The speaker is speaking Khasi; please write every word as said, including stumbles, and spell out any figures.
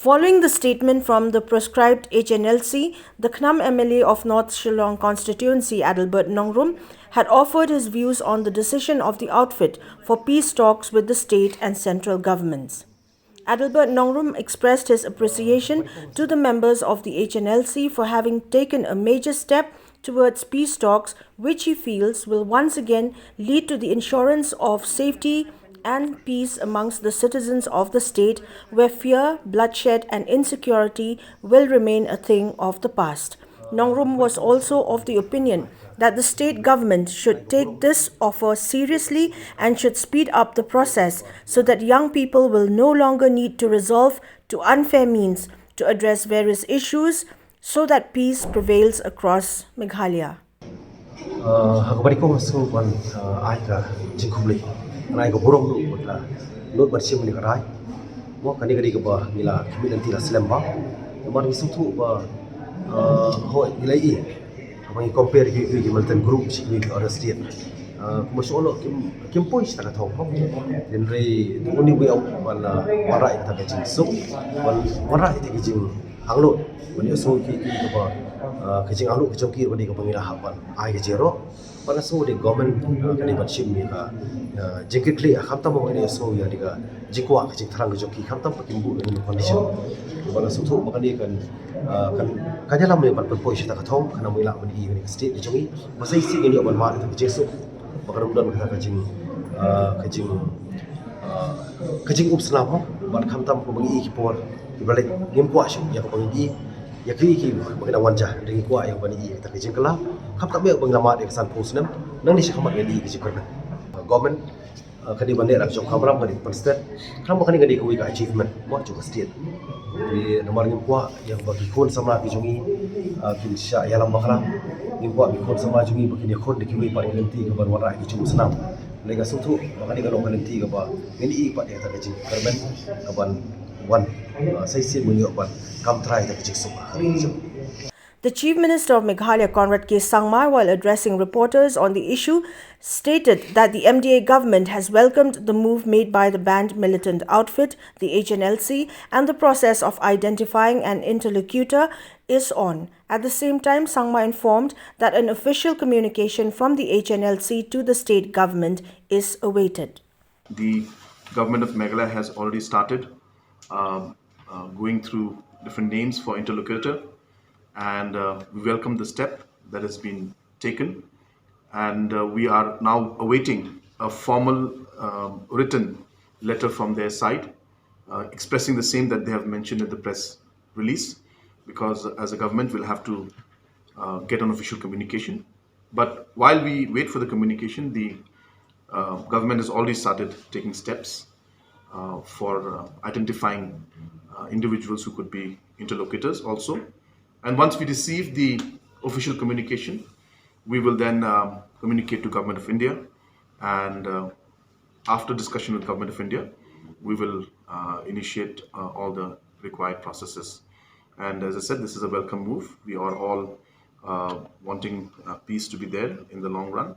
Following the statement from the proscribed H N L C, the KHNAM M L A of North Shillong constituency, Adelbert Nongrum, had offered his views on the decision of the outfit for peace talks with the state and central governments. Adelbert Nongrum expressed his appreciation to the members of the H N L C for having taken a major step towards peace talks, which he feels will once again lead to the insurance of safety and peace amongst the citizens of the state, where fear, bloodshed, and insecurity will remain a thing of the past. Nongrum was also of the opinion that the state government should take this offer seriously and should speed up the process so that young people will no longer need to resort to unfair means to address various issues so that peace prevails across Meghalaya. Uh, ha kaba nyngkong nga sngewbha ban uh, ai ka jingkhublei, ban ai ka burom ruh bad la lut ban shim ïa ka rai. Mo kane ka dei kaba ngi la khmih lynti la slem bha. Namar ngi sngewthuh ba uh, hooid ngi la ïohi haba ngi compare ki ki militant group shi ki other state. Uh, kumba shu ong kim kim poi shi ta ka thong. Hynrei the only way out ban uh, wanrah ïa ka jingsuk, ban wanrah ïa ka jing anglo ban ïohsngew ki ki kaba uh, ka jinganglo ka jong ki ba dei kaba ngi la hap ban ai ka jingïaroh. Ba nga sngew dei government uh, ka dei ban shim ïa ka uh, jingkitkhlieh, khamtam ba ngi ïohsngew ïa dei ka jingkwah ka jingthrang ka jong ki, khamtam ba kim buh ïa ka condition. Ba nga sngewthuh ba kane kan uh, kan kan ïalam ïa ban pynpoi shi ta ka thong, khnang ba ngi lah ban ïoh ïa ka state ka jong ngi. Ba sa shisien ngin ïoh ban mad ïa ka jingsuk, ba kan ym don kata ka jing uh, ka jing uh, ka jingumsnam mo, bad khamtam kaba ngi ïohi ki por kiba leit ngim kwah shuh ïa kaba ngi ïohi ïa ki ki ba ki dang wan jia, hynrei ngi kwah ïa kaba ngi ïohi ïa kata ka jingkylla. Khamtam ïa kaba ngi la mad ïa ka sanphew snem, nangne shakhmat ngi ïohi ka jingkyrmen. Government uh, ka dei ban leh da ka jong ka kamram, ka dei ban pynsted. Khnang ba kane ka dei kawei ka achievement mo jong ka state. Te namar ngim kwah ïa ba ki khun samla ki jong ngi uh, kin shah ïalam bakla. Ngim kwah ki khun samla jong ngi ba kin ïakhun da kiwei pat ki lynti kaban wanrah ïa ki jingumsnam. Lei nga sngewthuh ba kane ka long ka lynti kaba ngin ïohi pat ïa kata ka jingkyrmen kaban wan uh, sa shisien ban ïoh ban kam trai ïa ka jingsuk ha ka ri jong ngi. The Chief Minister of Meghalaya, Conrad K Sangma, while addressing reporters on the issue, stated that the M D A government has welcomed the move made by the banned militant outfit, the H N L C, and the process of identifying an interlocutor is on. At the same time, Sangma informed that an official communication from the H N L C to the state government is awaited. The government of Meghalaya has already started um, uh, going through different names for interlocutor, and uh, we welcome the step that has been taken. And uh, we are now awaiting a formal um, written letter from their side uh, expressing the same that they have mentioned in the press release, because as a government we'll have to uh, get an official communication. But while we wait for the communication, the uh, government has already started taking steps uh, for uh, identifying uh, individuals who could be interlocutors also. And once we receive the official communication, we will then um, communicate to Government of India, and uh, after discussion with Government of India, we will uh, initiate uh, all the required processes. And as I said, this is a welcome move. We are all uh, wanting uh, peace to be there in the long run.